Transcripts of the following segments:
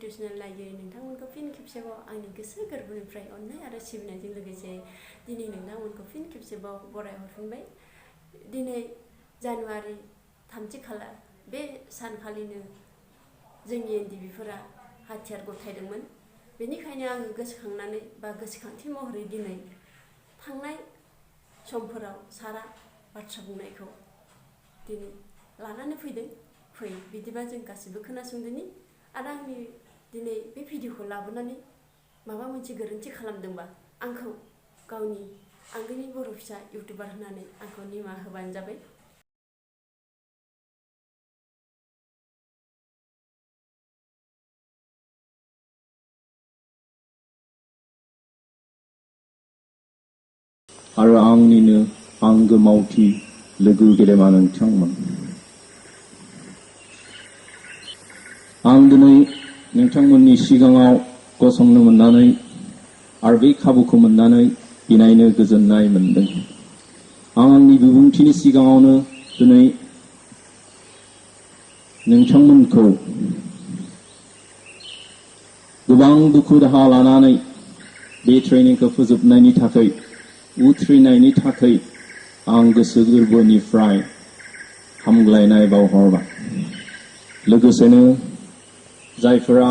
YouTube channel नायै नोंथांमोनखौ फिन खेबसेबाव आंनि गोसो गोरबोनिफ्राय अननाय आरो सिबिनायजों लोगोसे दिनै नोंथांमोनखौ फिन खेबसेबाव बरायहरफिनबाय। दिनै जानुवारि 3 खालार बे सानखालिनो जोंनि NDFBफोरा हाथियार गथायदोंमोन। बेनिखायनो आं गोसोखांनानै बा गोसोखांथि महरै दिनै थांनाय समफोराव सारा बाथ्रा बुंनायखौ दिनै लानानै फैदों। फै बिदिबा जों गासिबो खोनासंदोनि आरो आंनि दिनै बे भिडिअखौ लाबोनानै माबा मोनसे गोरोन्थि खालामदोंबा आंखौ गावनि आंगोनि बर' फिसा इउटिउबार होननानै आंखौ निमाहा होबानो जाबाय। आरो आंनिनो आंगो मावथि लोगो गेदेमा नोंथांमोन, आं दिनै नोंथांमोननि सिगाङाव गसंनो मोननानै आरो बे खाबुखौ मोननानै इनायनो गोजोननाय मोनदों। आं आंनि बिबुंथिनि सिगाङावनो दिनै नोंथांमोनखौ गोबां दुखु दाहा लानानै बे ट्रेनिंखौ फोजोबनायनि थाखाय उथ्रिनायनि थाखाय आं गोसो गोरबोनिफ्राय हामग्लायनाय बावहरबाय। लोगोसेनो जायफोरा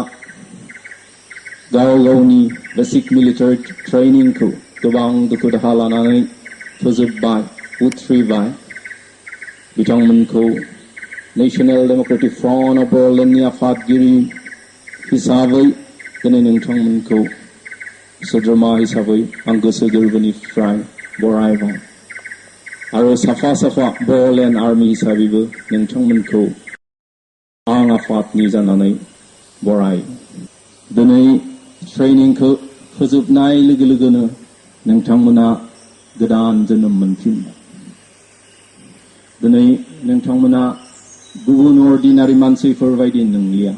गाव गावनि बेसिक मिलिटारि ट्रेनिंखौ गोबां दुखु दाहा लानानै फोजोबबाय, उथ्रिबाय, बिथांमोनखौ नेशनेल डेमोक्रेटिक फ्रन्ट अफ बर'लेण्डनि आफादगिरि हिसाबै दिनै नोंथांमोनखौ सोद्रोमा हिसाबै आं गोसो गोरबोनिफ्राय बरायबाय आरो साफा साफा बर'लेण्ड आर्मि हिसाबैबो नोंथांमोनखौ आं आफादनि जानानै बराय। दिनै ट्रेनिंखौ फोजोबनाय लोगो लोगोनो नोंथांमोना गोदान जोनोम मोनफिनबाय। दिनै नोंथांमोना गुबुन अर्डिनारि मानसिफोर बायदि नंलिया,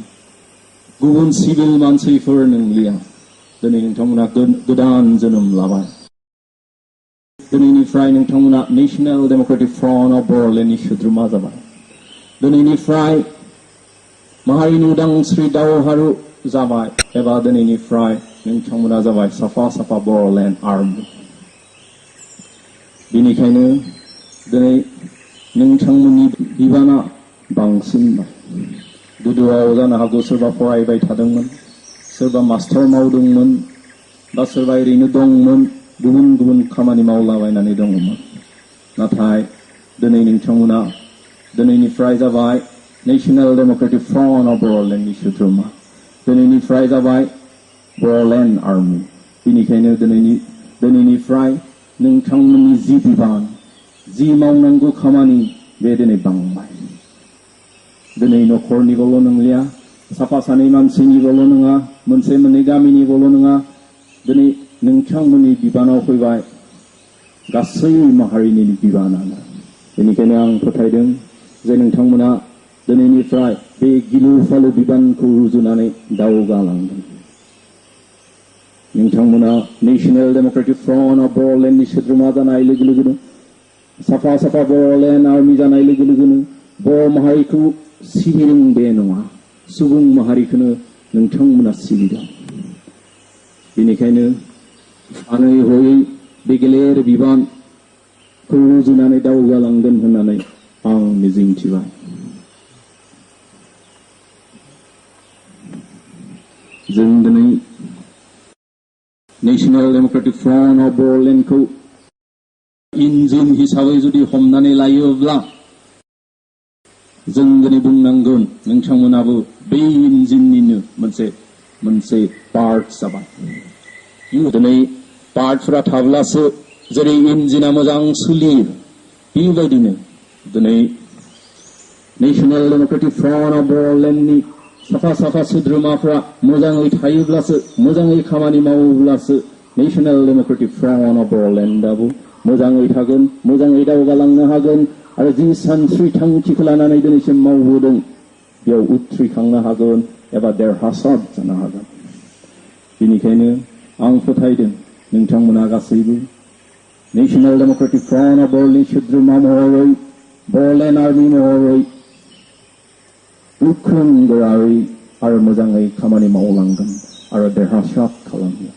गुबुन सिभिल मानसिफोर नंलिया। दिनै नोंथांमोना गोदान जोनोम लाबाय। दिनैनिफ्राय नोंथांमोना नेशनेल डेमोक्रेटिक फ्रन्ट अफ बर'लेण्डनि सोद्रोमा जाबाय। दिनैनिफ्राय माहारिनि उदांस्रि दावहारु जाबाय, एबा दिनैनिफ्राय नोंथांमोना जाबाय साफा साफा बर'लेण्ड आर्मि। बेनिखायनो दिनै नोंथांमोननि बिबाना बांसिनबाय। गोदोआव जानो हागौ सोरबा फरायबाय थादोंमोन, सोरबा मास्टार मावदोंमोन, बा सोरबा ओरैनो दंमोन, गुबुन गुबुन खामानि मावलाबायनानै दङमोन। नाथाय दिनै नोंथांमोना दिनैनिफ्राय जाबाय नेशनेल डेमोक्रेटिक फ्रन्ट अफ बर'लेण्डनि सोद्रोमा, दिनैनिफ्राय जाबाय बर'लेण्ड आर्मि। बेनिखायनो दिनैनिफ्राय नोंथांमोननि जि बिबान, जि मावनांगौ खामानि, बे दिनै बांबाय। दिनै न'खरनिल' नंलिया, साफा सानै मानसिनिल' नङा, मोनसे मोननै गामिनिल' नङा, दिनै नोंथांमोननि बिबानाव फैबाय गासै माहारिनि बिबानानो। बेनिखायनो आं फोथायदों जे नोंथांमोना दिनैनिफ्राय बे गिलु फालु बिबानखौ रुजुनानै दावगालांगोन। नोंथांमोना नेशनेल डेमोक्रेटिक फ्रन्ट अफ बर'लेण्डनि सोद्रोमा जानाय लोगो लोगोनो, साफा साफा बर'लेण्ड आर्मि जानाय लोगो लोगोनो बर' माहारिखौ सिबिदों बे नङा, सुबुं माहारिखौनो नोंथांमोना सिबिदों। बेनिखायनो सानै हयै बे गेलेर बिबानखौ रुजुनानै दावगालांगोन होननानै आं मिजिंथिबाय। जों दिनै नेशनेल डेमोक्रेटिक फ्रन्ट अफ बर'लेण्डखौ इन्जिन हिसाबै जुदि हमनानै लायोब्ला जों दिनै बुंनांगोन नोंथांमोनाबो बे इन्जिननिनो मोनसे पार्ट जाबाय। दिनै पार्टफोरा थाब्लासो जेरै इन्जिना मोजां सोलियो, बेबायदिनो दिनै नेशनेल डेमोक्रेटिक फ्रन्ट अफ बर'लेण्डनि साफा साफा सोद्रोमाफ्रा मोजाङै थायोब्लासो, मोजाङै खामानि मावोब्लासो नेशनेल डेमोक्रेटिक फ्रन्ट अफ बर'लेण्डआबो मोजाङै थागोन, मोजाङै दावगालांनो हागोन आरो जि सानस्रि थांखिखौ लानानै दिनैसिम मावबोदों बेयाव उथ्रिखांनो हागोन एबा देरहासार जानो हागोन। बेनिखायनो आं फोथायदों नोंथांमोना गासैबो National democratic front of Bodoland सोद्रोमा महरै, बर'लेण्ड आर्मि महरै गोख्रों गोरायै आरो मोजाङै खामानि मावलांगोन आरो देरहासार खालामगोन।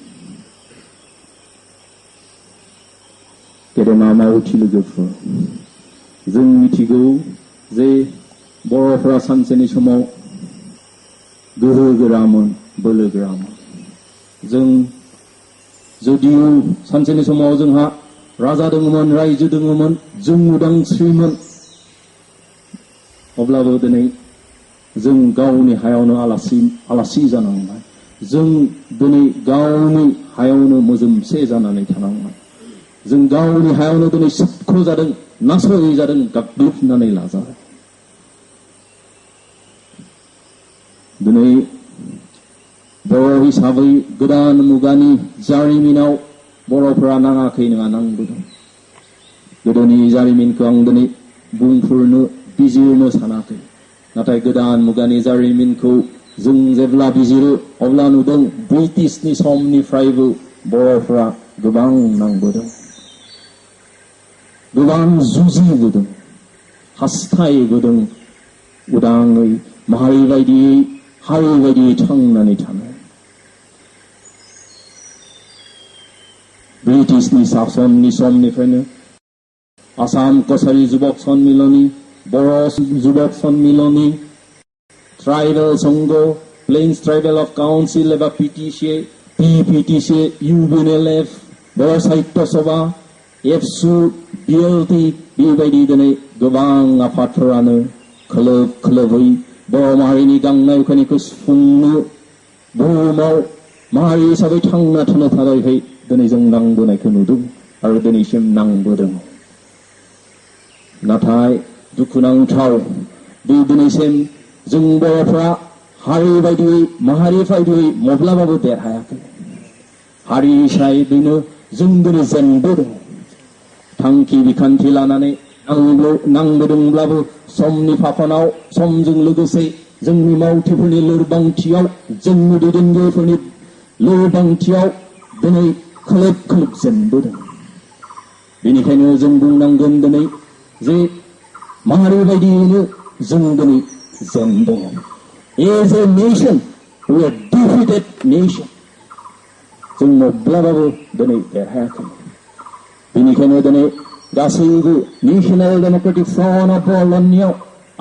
गेदेमा मावथि लोगोफोर, जों मिथिगौ जे बर'फोरा सानसेनि समाव गोहो गोरामोन, बोलो गोरामोन। जों जुदिও सानसेनि समाव जोंहा राजा दङमोन, रायजो दङमोन, जों उदांस्रिमोन, अब्लाबो दिनै जों गावनि हायावनो आलासि जानांबाय। जों दिनै गावनि हायावनो मोजोमसे जानानै थानांबाय। जों गावनि हायावनो दिनै सोबख' जादों, नासय जादों, गाग्लोबनानै लाजादों। दिनै बर' हिसाबै गोदान मुगानि जारिमिनाव बर'फोरा नाङाखै नङा, नांबोदों। गोदोनि जारिमिनखौ आं दिनै बुंफोरनो बिजिरनो सानाखै, नाथाय गोदान मुगानि जारिमिनखौ जों जेब्ला बिजिरो अब्ला नुदों ब्रिटिशनि समनिफ्रायबो बर'फोरा गोबां नांबोदों, गोबां जुजिबोदों, हास्थायबोदों उदाङै माहारि बायदियै, हारि बायदियै थांनानै थानो। ब्रिटिशनि शासननि समनिफ्रायनो आसाम कसारी जुबक सन्मिलनी, बर' जुबक सन्मिलनी, ट्राइबेल संघ, प्लेन्स ट्राइबेल अफ काउन्सिल एबा पिटिसि, PPTC, UNLF, बर' साहित्य सभा, एबसु, बिएलटि, बेबायदि दिनै गोबां आफादफोरानो खोलोब खोलोबै बर' माहारिनि गांनाय उखैनायखौ सुफुंनो बुहुमाव माहारि हिसाबै थांना थानो थाखाय दिनै जों नांबोनायखौ नुदों आरो दिनैसिम नांबोदों। नाथाय दुखुनांथाव बे दिनैसिम जों बर'फ्रा हारि बायदियै, माहारि बायदियै माब्लाबाबो देरहायाखै। हारि हिसाबैनो जों दिनै जेनबोदों। थांखि बिखान्थि लानानै नांबोदोंब्लाबो समनि फाखनाव, समजों लोगोसे जोंनि मावथिफोरनि लोरबांथियाव, जोंनि दैदेनगिरिफोरनि लोरबांथियाव दिनै खोलोब खोलोब जेनबोदों। बेनिखायनो जों बुंनांगोन दिनै जे माहारि बायदियैनो जों दिनै जेनदों। As a nation, we are defeated nation. जों माब्लाबाबो दिनै देरहायाखै। बेनिखायनो दिनै गासैबो नेशनेल डेम'क्रेटिक फ्रन्ट अफ बर'लेण्डनियाव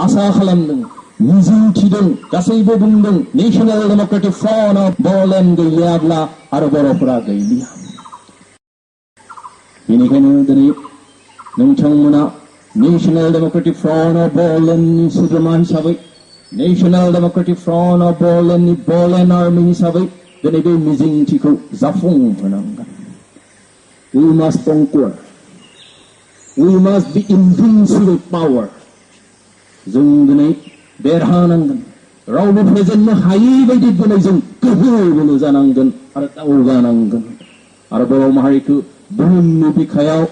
आसा खालामदों, मिजिं थिदों, गासैबो बुंदों National Democratic Front of Bodoland गैयाब्ला आरो बर'फोरा गैलिया। बेनिखायनो दिनै नोंथांमोना नेशनेल डेम'क्रेटिक फ्रन्ट अफ बर'लेण्डनि सोद्रोमा हिसाबै, नेशनेल डेम'क्रेटिक फ्रन्ट अफ बर'लेण्डनि बर'लेण्ड आर्मि हिसाबै दिनै बे मिजिंथिखौ जाफुंहोनांगोन। We must conquer. We must be invincible power. जों दिनै देरहानांगोन। रावबो फेजेननो हायै बायदि दिनै जों गोहो बोलो जानांगोन आरो दावगानांगोन आरो बर' माहारिखौ बुहुमनि बिखायाव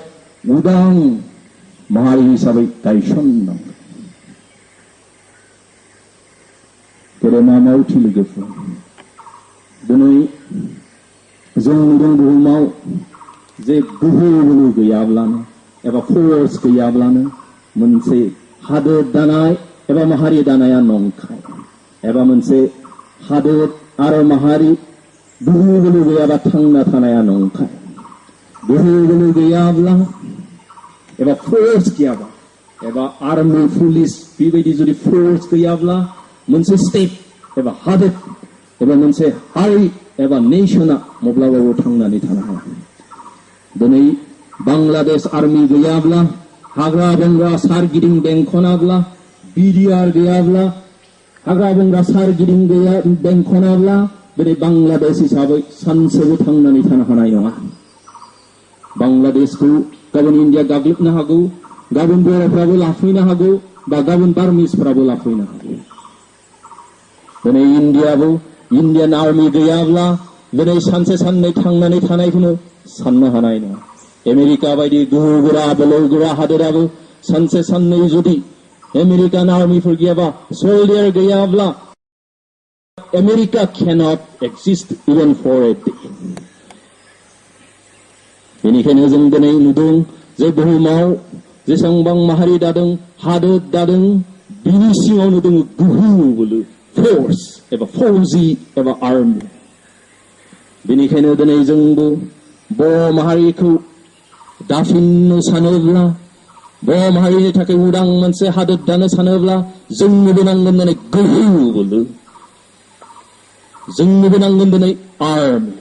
उदां माहारि हिसाबै गायसननांगोन। गेदेमा मावथि लोगोफोर, दिनै जों नुदों बुहुमाव जे गोहो बोलो गैयाब्लानो एबा फोर्स गैयाब्लानो मोनसे हादोर दानाय एबा माहारि दानाया नंखाय, एबा मोनसे हादोर आरो माहारि गोहो बोलो गैयाबा थांना थानाया नंखाय। गोहो बोलो गैयाब्ला एबा फोर्स गैयाबा एबा आर्मि पुलिस बेबायदि जुदि फोर्स गैयाब्ला मोनसे स्टेट एबा हादोर एबा मोनसे हारि एबा नेशना माब्लाबाबो थांनानै थानो हाया। दिनै बांलादेश आर्मि गैयाब्ला, हाग्रा बंग्रा सारगिदिं बेंखनाब्ला, बिडिआर गैयाब्ला, हाग्रा बंग्रा सारगिदिं बेंखनाब्ला दिनै बांलादेश हिसाबै सानसेबो थांनानै थानो हानाय नङा। बांलादेशखौ गाबोन इन्डिया गाग्लोबनो हागौ, गाबोन बर'फ्राबो लाफैनो हागौ, बा गाबोन बार्मिसफ्राबो लाफैनो हागौ। दिनै इन्डियान आर्मि गैयाब्ला दिनै सानसे साननै थांनानै थानायखौनो साननो हानाय नङा। आमेरिका बायदि गोहोगोरा बोलोगोरा हादोराबो सानसे साननै जुदि आमेरिकान आर्मिफोर गैयाबा, सोल्डियार गैयाब्ला, America cannot exist even for a day. बेनिखायनो जों दिनै नुदों जे बुहुमाव जेसेबां माहारि दादों, हादोर दादों, बिनि सिङाव नुदों गोहो बोलो, फोर्स। एबा फौजि एबा आर्मि बेनिखायनो दिनै जोंबो बर' माहारिखौ दाफिननो सानोब्ला बर' माहारिनि थाखाय उदां मोनसे हादोर दानो सानोब्ला जोंनोबो नांगोन दिनै गोहो बोलो जोंनोबो नांगोन दिनै आर्मि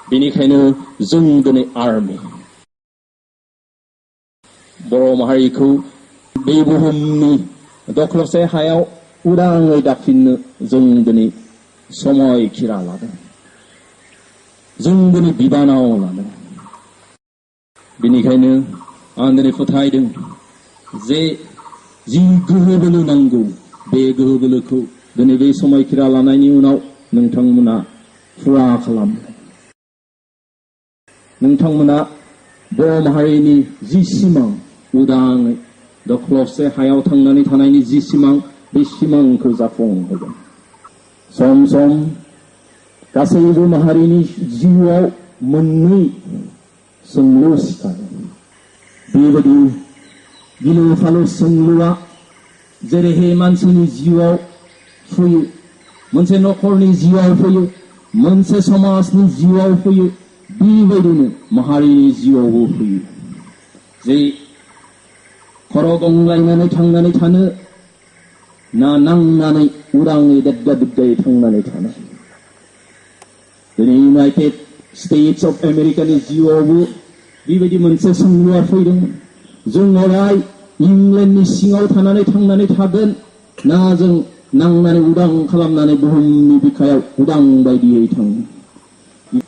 बेनिखायनो जों दिनै आर्मि बर' माहारिखौ बे बुहुमनि दख्लबसे हायाव उदाङै दाफिननो जों दिनै समायखिरा लादों जों दिनै बिबानाव लादों बेनिखायनो आं दिनै फोथायदों जे जि गोहो बोलो नांगौ बे गोहो बोलोखौ दिनै बे समायखिरा लानायनि उनाव नोंथांमोना फुरा खालामो नोंथांमोना बर' माहारिनि जि सिमां उदाङै दख्लबसे हायाव थांनानै थानायनि जि सिमां बे सिमांखौ जाफुंहोगोन सम सम गासैबो माहारिनि जिउआव मोननै सोंलु सिखारो बेबायदि गिलु फालु सोंलुआ जेरैहाय मानसिनि जिउआव फैयो मोनसे नखरनि जिउआव फैयो मोनसे समाजनि जिउआव फैयो बेबायदिनो माहारिनि जिउआवबो फैयो जे खर' गंग्लायनानै थांनानै थानो ना नांनानै उदाङै देद्दा दिद्दायै थांनानै थानो दिनै इउनाइटेड स्टेट्स अफ आमेरिकानि जिउआवबो बेबायदि मोनसे सोंलुआ फैदोंमोन जों अराय इंलेन्डनि सिङाव थांनानै थागोन ना जों नांनानै उदां खालामनानै बुहुमनि बिखायाव उदां बायदियै थाङो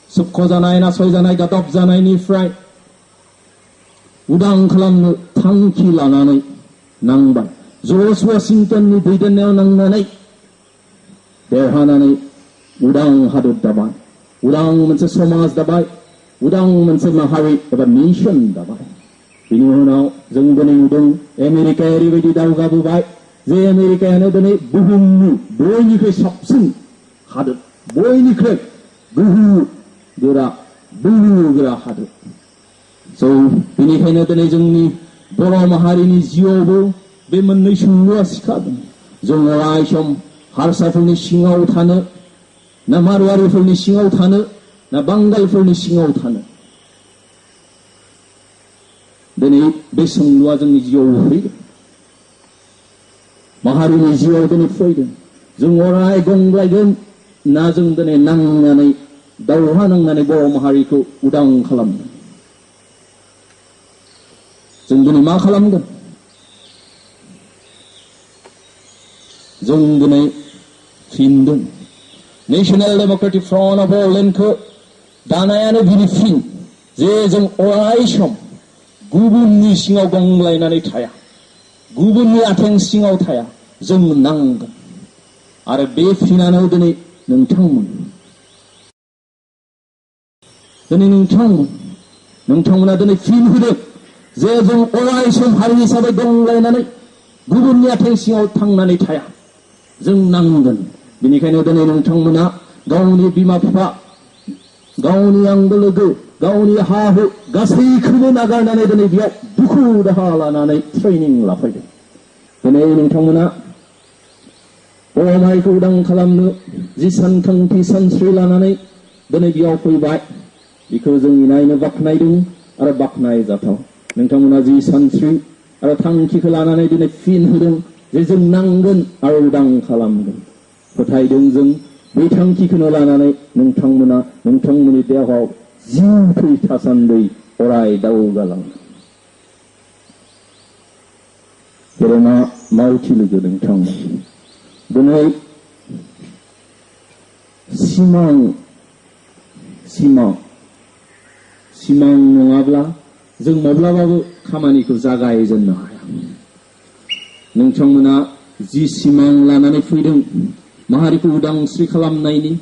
सोबख' जानाय नासय जानाय गादब जानायनिफ्राय उदां खालामनो थांखि लानानै नांबाय जर्ज वाशिंटननि दैदेननायाव नांनानै देरहानानै उदां हादर दाबाय उदां मोनसे समाज दाबाय उदां मोनसे माहारि एबा नेशन दाबाय बेनि उनाव जों दिनै नुदों आमेरिकाया ओरैबायदि दावगाबोबाय जे आमेरिकायानो दिनै बुहुमनि बयनिख्रुइ साबसिन हादर बयनिख्रुइ गोहो गोरा बोलो गोरा हादर बेनिखायनो दिनै जोंनि बर' माहारिनि जिउआवबो बे मोननै सोंलुआ सिखारदों जों अराय सम हारसाफोरनि सिङाव थानो ना मारवारिफोरनि सिङाव थानो ना बांगालफोरनि सिङाव थानो दिनै बे सोंलुआ जोंनि जिउआव फैदों माहारिनि जिउआव दिनै फैदों जों अराय गंग्लायगोन ना जों दिनै नांनानै दावहा नांनानै बर' माहारिखौ उदां खालामगोन जों दिनै मा खालामगोन जों दिनै फिनदों नेशनेल डेमोक्रेटिक फ्रन्ट अफ बड'लेण्डखौ दानायानो बिनि फिन जे जों अराय सम गुबुननि सिङाव गंग्लायनानै थाया गुबुननि आथिं सिङाव थाया जों नांगोन आरो बे फिनानो दिनै नोंथांमोना दिनै फिन होदों जे जों अराय सम हारि हिसाबै गंग्लायनानै गुबुननि आथिं सिङाव थांनानै थाया जों नांगोन बेनिखायनो दिनै नोंथांमोना गावनि बिमा बिफा गावनि आंगो लोगो गावनि हा हु गासैखौबो नागारनानै दिनै बेयाव दुखु दाहा लानानै ट्रेनिं लाफैदों दिनै नोंथांमोना बर' माहारिखौ उदां खालामनो जि सानखांथि सानस्रि लानानै दिनै बेयाव फैबाय बेखौ जों नायनो बाख्नायदों आरो बाख्नायजाथाव नोंथांमोना जि सानस्रि आरो थांखिखौ लानानै दिनै फिन होदों जे जों नांगोन आरो उदां खालामगोन फोथायदों जों बे थांखिखौनो लानानै नोंथांमोना नोंथांमोननि देहायाव जिउ थैथासान्दै अराय दावगालाङो गेदेमा मावथि लोगो नोंथांमोन दिनै सिमां नङाब्ला जों माब्लाबाबो खामानिखौ जागायजेननो हाया नोंथांमोना जि सिमां लानानै फैदों माहारिखौ उदांस्रि खालामनायनि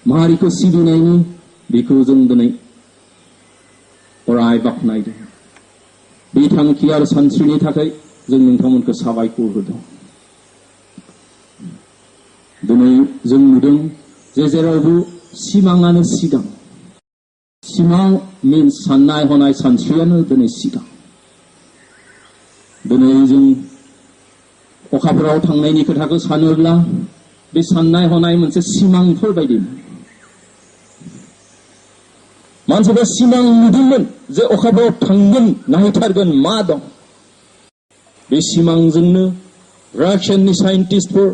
माहारिखौ सिबिनायनि बेखौ जों दिनै अराय बाख्नायदों बे थांखि आरो सानस्रिनि थाखाय जों नोंथांमोनखौ साबायखर होदों दिनै जों नुदों जे जेरावबो सिमाङानो सिगां सिमां मिन्स साननाय हनाय सानस्रियानो दिनै सिगां दिनै जों अखाफोराव थांनायनि खोथाखौ सानोब्ला बे साननाय हनाय मोनसे सिमांफोर बायदि मानसिफ्रा सिमां नुदोंमोन जे अखाफोराव थांगोन नायथारगोन मा दं बे सिमांजोंनो रासियाननि साइन्टिस्टफोर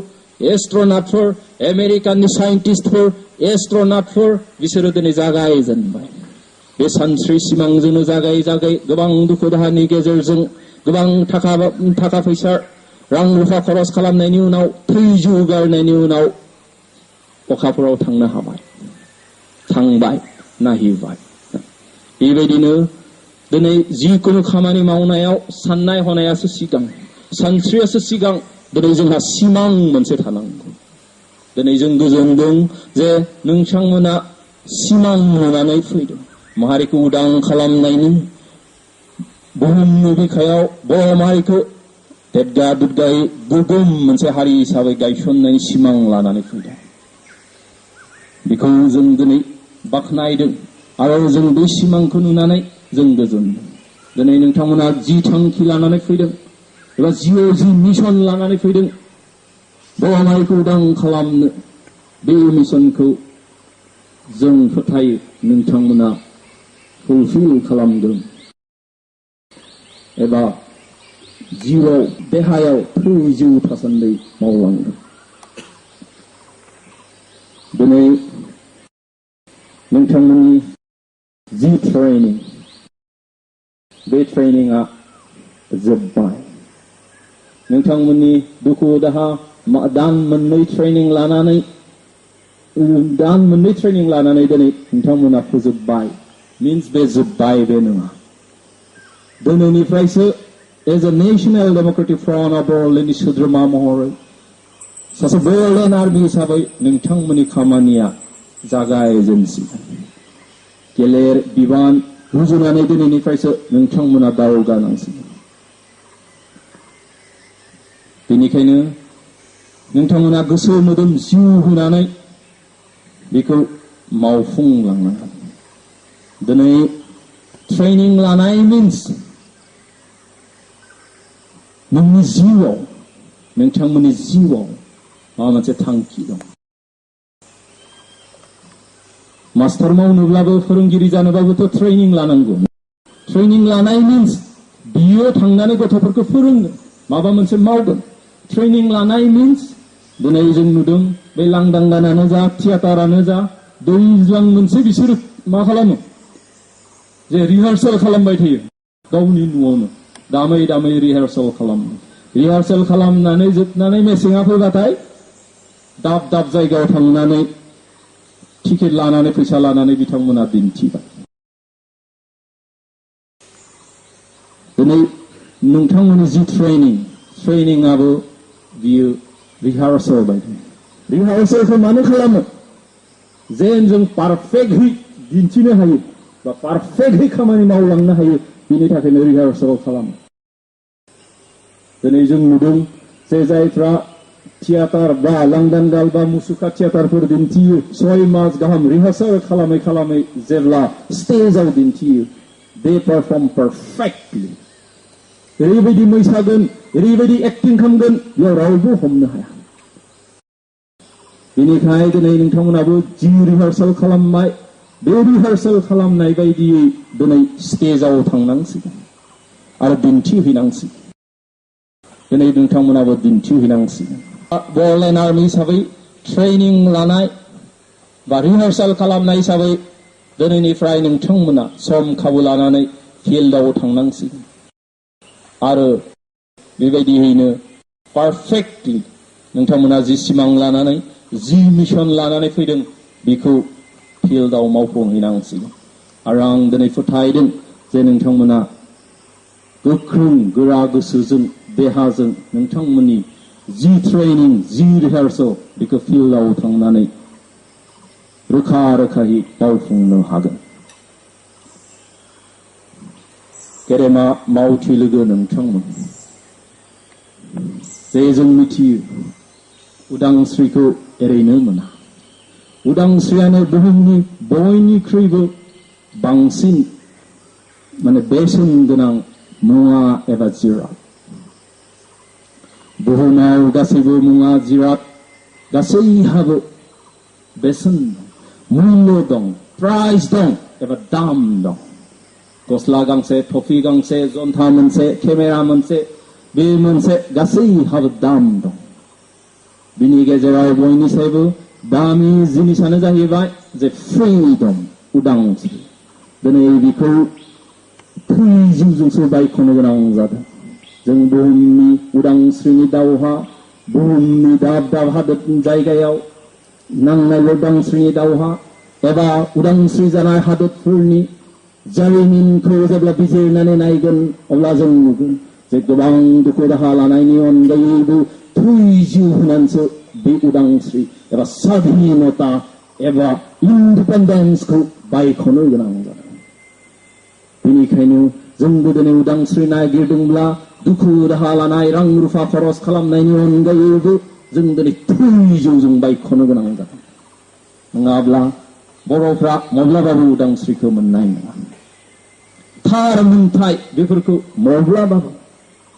एस्ट्र'नटफोर आमेरिकाननि साइन्टिस्टफोर एस्ट्र'नटफोर बिसोरो दिनै जागायजेनबाय बे सानस्रि सिमांजोंनो जागाय गोबां दुखु दाहानि गेजेरजों गोबां थाखा फैसा रां रुफा खरस खालामनायनि उनाव थैजौ गारनायनि उनाव अखाफोराव थांनो हाबाय थांबाय नायहैबाय बेबायदिनो दिनै जिखुनु खामानि मावनायाव साननाय हनायासो सिगां सानस्रियासो सिगां दिनै जोंहा सिमां मोनसे थानांगौ दिनै जों गोजोनदों जे नोंथांमोना सिमां नुनानै फैदों माहारिखौ उदां खालामनायनि बुहुमनि बिखायाव बर' माहारिखौ देदगा दुदगायै गोगोम मोनसे हारि हिसाबै गायसननायनि सिमां लानानै फैदों बेखौ जों दिनै बाख्नायदों आरो जों बे सिमांखौ नुनानै जों गोजोनदों दिनै नोंथांमोना जि थांखि लानानै फैदों एबा जिउआव जि मिशन लानानै फैदों बर' माहारिखौ उदां खालामनो बे मिशनखौ जों फोथायो नोंथांमोना फुलफिल खालामदों एबा जिउआव देहायाव जिउ थासान्दि मावलांदों दिनै नोंथांमोननि जि ट्रेनिं बे ट्रेनिंआ जोब्बाय नोंथांमोननि दुखु दाहा दान मोननै ट्रेनिं लानानै दिनै नोंथांमोना फोजोबबाय मीन्स बे जोब्बाय बे नङा दिनैनिफ्रायसो as a National democratic front of बर'लेण्डनि सोद्रोमा महरै सासे बर'लेण्ड आर्मि हिसाबै नोंथांमोननि खामानिया जागायजेनसिगोन गेलेर बिबान रुजुनानै दिनैनिफ्रायसो नोंथांमोना दावगानांसिगोन बेनिखायनो नोंथांमोना गोसो मोदोम जिउ होनानै बेखौ मावफुंलांनांगोन दिनै ट्रेनिं लानाय मीन्स नोंनि जिउआव नोंथांमोननि जिउआव माबा मोनसे थांखि दं मास्टार मावनोब्लाबो फोरोंगिरि जानोबाबोथ' ट्रेनिं लानांगौ ट्रेनिं लानाय मीन्स बियो थांनानै गथ'फोरखौ फोरोंगोन माबा मोनसे मावगोन ट्रेनिं लानाय मीन्स दिनै जों नुदों बे लांदां गानानो जा थियेटारानो जा दैज्लां मोनसे बिसोरो मा खालामो जे रिहार्सेल खालामबाय थायो गावनि न'आवनो दामै दामै रिहार्सेल खालामनानै जोबनानै मेसेङा फैबाथाय दाब दाब जायगायाव थांनानै टिकेट लानानै फैसा लानानै बिथांमोना दिन्थिबाय दिनै नोंथांमोननि जि ट्रेनिंआबो बियो रिहार्सेल बायदि रिहार्सेलखौ मानो खालामो जेन जों पारफेक्टहै दिन्थिनो हायो बा पारफेक्टहै खामानि मावलांनो हायो बिनि थाखायनो रिहार्सेल खालामो दिनै जों नुदों जे जायफ्रा थियेटार बा लांदां गाल बा मुसुखा थियेटारफोर दिन्थियो 6 मास गाहाम रिहार्सेल खालामै जेब्ला स्टेजाव दिन्थियो दे पारफर्म पारफेक्टलि ओरैबायदि मोसागोन ओरैबायदि एक्टिं खालामगोन बेयाव रावबो हमनो हाया बेनिखायनो दिनै नोंथांमोनाबो जि रिहार्सेल खालामबाय बे रिहार्सेल खालामनाय बायदियै दिनै स्टेजाव थांनांसिगोन आरो दिन्थिहैनांसिगोन दिनै नोंथांमोनाबो दिन्थिहैनांसिगोन बर'लेण्ड आर्मि हिसाबै ट्रेनिं लानाय बा रिहार्सेल खालामनाय हिसाबै दिनैनिफ्राय नोंथांमोना सम खाबु लानानै फिल्डआव थांनांसिगोन आरो बेबायदियैनो पारफेक्टलि नोंथांमोना जि सिमां लानानै जि मिशन लानानै फैदों बेखौ फिल्डआव मावफुंहैनांसिगोन आरो आं दिनै फोथायदों जे नोंथांमोना गोख्रों गोरा गोसोजों देहाजों नोंथांमोननि जि ट्रेनिं जि रिहार्सेल बेखौ फिल्डआव थांनानै रोखा रोखायै मावफुंनो हागोन गेदेमा मावथि लोगो नोंथांमोन जे जों मिथियो उदांस्रिखौ एरैनो मोना उदांस्रियानो बुहुमनि बयनिख्रुइबो बांसिन बेसेन गोनां मुवा एबा जिराद बुहुमाव गासैबो मुवा जिराद गासैहाबो बेसेन मुल्य दं, प्राइस दं एबा दाम दं। गस्ला गांसे, टफि गांसे, जन्था मोनसे, केमेरा मोनसे, बे मोनसे गासैहाबो दाम दं। बिनि गेजेराव बयनिसायबो दामि जिनिसानो जाहैबाय जे फ्रीडम, उदांस्रि। दिनै बेखौ थैजिउजोंसो बायख'नो गोनां जादों। जों बुहुमनि उदांस्रिनि दावहा, बुहुमनि दाब दाब हादोर जायगायाव नांनाय उदांस्रिनि दावहा एबा उदांस्रि जानाय हादोरफोरनि जारिमिनखौ जेब्ला बिजिरनानै नायगोन अब्ला जों नुगोन जे गोबां दुखु दाहा लानायनि अनगायैबो थैजिउ होनानैसो बे उदांस्रि एबा स्वाधीनता एबा इन्डिपेन्डेन्सखौ बायख'नो गोनां जादों। बेनिखायनो जोंबो दिनै उदांस्रि नागिरदोंब्ला दुखु दाहा लानाय, रां रुफा खरस खालामनायनि अनगायैबो जों दिनै थैजिउजों बायख'नो गोनां जादों। नङाब्ला बर'फ्रा माब्लाबाबो उदांस्रिखौ मोननाय नङा। थार मोनथाय बेफोरखौ माब्लाबाबो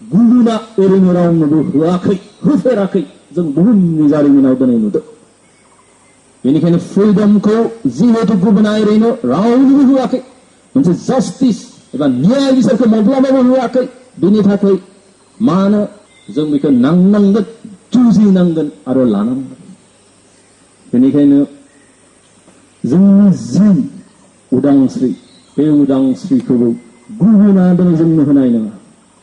गुबुना ओरैनो रावनोबो होआखै, होफेराखै। जों बुहुमनि जारिमिनाव दिनै नुदों। बेनिखायनो फ्रिडमखौ जिहेतु गुबुना ओरैनो रावनोबो होआखै, मोनसे जास्टिस एबा न्याय बिसारखौ माब्लाबाबो होआखै। बिनि थाखाय मानो जों बेखौ नांनांगोन, जुजिनांगोन आरो लानांगोन। बेनिखायनो जोंनि जि उदांस्रि, बे उदांस्रिखौबो गुबुना दिनै जोंनो होनाय नङा।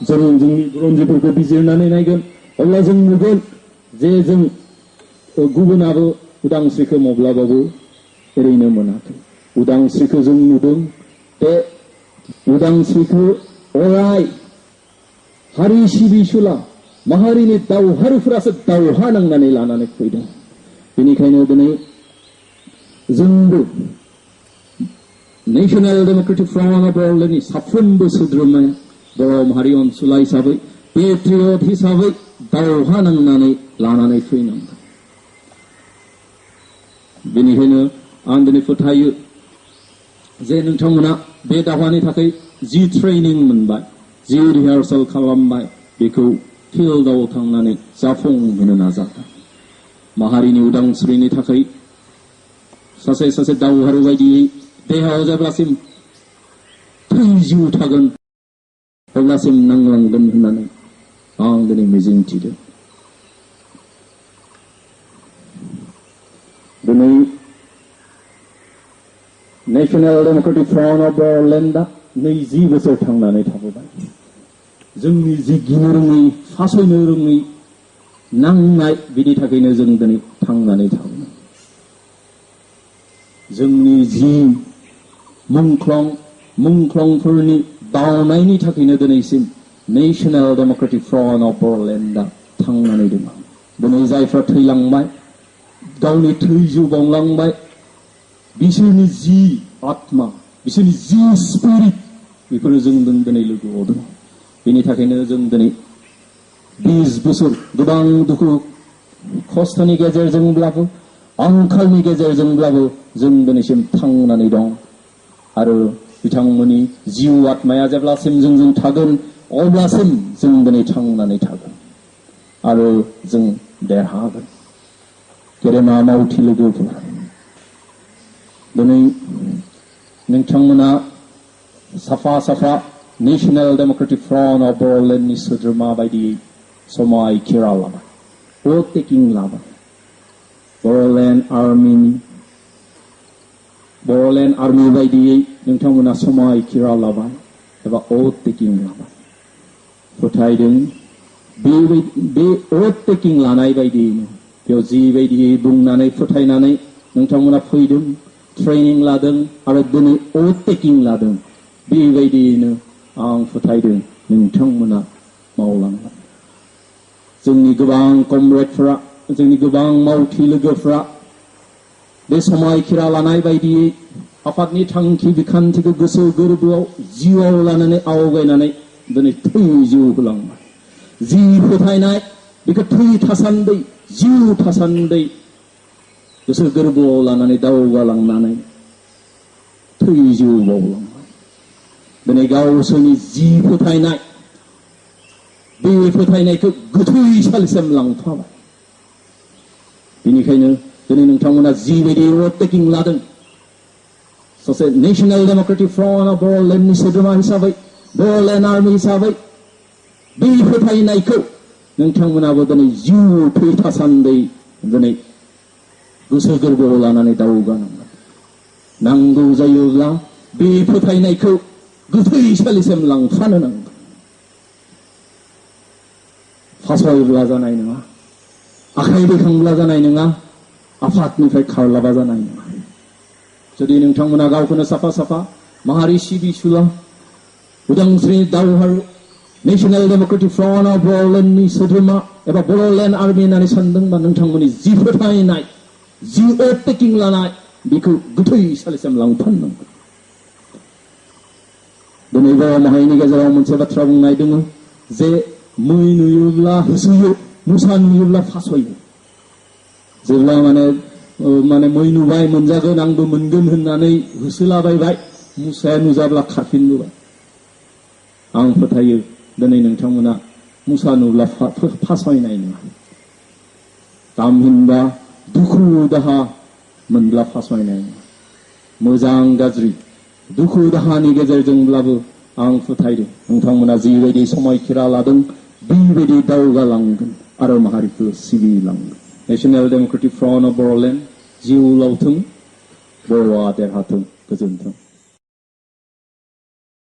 जों जोंनि ग्रन्थिफोरखौ बिजिरनानै नायगोन अब्ला जों नुगोन जे जों गुबुनाबो उदांस्रिखौ माब्लाबाबो ओरैनो मोनाखै। उदांस्रिखौ जों नुदों। बे उदांस्रिखौ अराय हारि सिबिसुला माहारिनि दावहारुफोरासो दावहा नांनानै लानानै फैदों। बेनिखायनो दिनै जोंबो नेशनेल डेम'क्रेटिक फ्रन्ट अफ बर'लेण्डनि साफ्रोमबो सोद्रोमाया बर' माहारि अनसुला हिसाबै, पेट्रियट हिसाबै दावहा नांनानै लानानै फैनांगोन। बेनिखायनो आं दिनै फोथायो जे नोंथांमोना बे दावहानि थाखाय जि ट्रेनिं मोनबाय, जि रिहार्सेल खालामबाय, बेखौ फिल्डआव थांनानै जाफुंहोनो नाजागोन। माहारिनि उदांस्रिनि थाखाय सासे दावहारु बायदियै देहायाव जेब्लासिम थैजिउ थागोन अब्लासिम नांलांगोन होननानै आं दिनै मिजिंथिदों। दिनै नेशनेल डेम'क्रेटिक फ्रन्ट अफ बर'लेण्डआ 20 बोसोर थांनानै थाबोबाय। जोंनि जि गिनो रोङै, फासयनो रोङै नांनाय, बिनि थाखायनो जों दिनै थांनानै थाबोदों। जोंनि जि मुंख्लंफोरनि बावनायनि थाखायनो दिनैसिम नेशनेल डेम'क्रेटिक फ्रन्ट अफ बर'लेण्डआ थांनानै दङ। दिनै जायफ्रा थैलांबाय, गावनि थैजिउ बावलांबाय, बिसोरनि जि आत्मा, बिसोरनि जि स्पिरिट, बेफोरो जोंजों दिनै लोगोआव दङ। बेनि थाखायनो जों दिनै 20 बोसोर गोबां दुखु खस्थ'नि गेजेरजोंब्लाबो, आंखालनि गेजेरजोंब्लाबो जों दिनैसिम थांनानै दं। आरो बिथांमोननि जिउ आत्माया जेब्लासिम जोंजों थागोन अब्लासिम जों दिनै थांनानै थागोन आरो जों देरहागोन। गेदेमा मावथि लोगोफोर, दिनै नोंथांमोना साफा नेशनेल डेम'क्रेटिक फ्रन्ट अफ बर'लेण्डनि सोद्रोमा बायदियै समायखिरा लाबाय, भट टेकिं लाबाय। बर'लेण्ड आर्मि बायदियै नोंथांमोना समायखिरा लाबाय एबा भट टेकिं लाबाय। फोथायदों बे भट टेकिं लानाय बायदियैनो बेयाव जिबायदियै बुंनानै फोथायनानै नोंथांमोना फैदों, ट्रेनिं लादों आरो दिनै भट टेकिं लादों, बेबायदियैनो आं फोथायदों नोंथांमोना मावलांगोन। जोंनि गोबां कमरेडफोरा, जोंनि गोबां मावथि लोगोफोरा बे समायखिरा लानाय बायदियै आफादनि थांखि बिखान्थिखौ गोसो गोरबोआव जिउआव लानानै आवगायनानै दिनै थैजिउ होलांबाय। जि फोथायनाय बेखौ थै थासान्दै, जिउ थासान्दै गोसो गोरबोआव लानानै दावगालांनानै थैजिउ बावलांबाय। दिनै गावसोरनि जि फोथायनाय, बे फोथायनायखौ गोथैसालिसिम लांफाबाय। बेनिखायनो दिनै नोंथांमोना जिबायदि टेकिं लादों सासे नेशनेल डेमोक्रेटिक फ्रन्ट अफ बर'लेण्डनि सोद्रोमा हिसाबै बर'लेण्ड आर्मि हिसाबै बे फोथायनायखौ नोंथांमोनाबो दिनै जिउ थैथासान्दै दिनै गोसो गोरबोआव लानानै दावगानांगोन। नांगौ जायोब्ला बे फोथायनायखौ गोथैसालिसिम लांफानो नांगोन। फासयब्ला जानाय नङा, आखाइ दैखांब्ला जानाय नङा, आफादनिफ्राय खारलाबा जानाय नङा। जुदि नोंथांमोना गावखौनो साफा साफा माहारि सिबिसुला उदांस्रि दावहारु नेशनेल डेमोक्रेटिक फ्रन्ट अफ बर'लेण्डनि सोद्रोमा एबा बर'लेण्ड आर्मि होननानै सानदोंबा नोंथांमोननि जि फोथायनाय जि टेकिं लानाय बेखौ गोथैसालिसिम लांफानांगोन। दिनै बर' माहारिनि गेजेराव मोनसे बाथ्रा बुंनाय दङ जे मै नुयोब्ला होसोयो, मुसा नुयोब्ला फासयो। जेब्ला माने मै नुबाय मोनजागोन आंबो मोनगोन होननानै होसोलाबायबाय, मुसाया नुजाब्ला खारफिनबोबाय। आं फोथायो दिनै नोंथांमोना मुसा नुब्ला फासयनाय नङा। तामहिनबा दुखु दाहा मोनब्ला फासयनाय नङा। मोजां गाज्रि दुखु दाहानि गेजेरजोंब्लाबो आं फोथायदों नोंथांमोना जिबायदि समायखिरा लादों बेबायदि दावगालांगोन आरो माहारिखौ सिबिलांगोन। National democratic front of Bodoland जिउ लावथों, बर'आ देरहाथों। गोजोन्थों।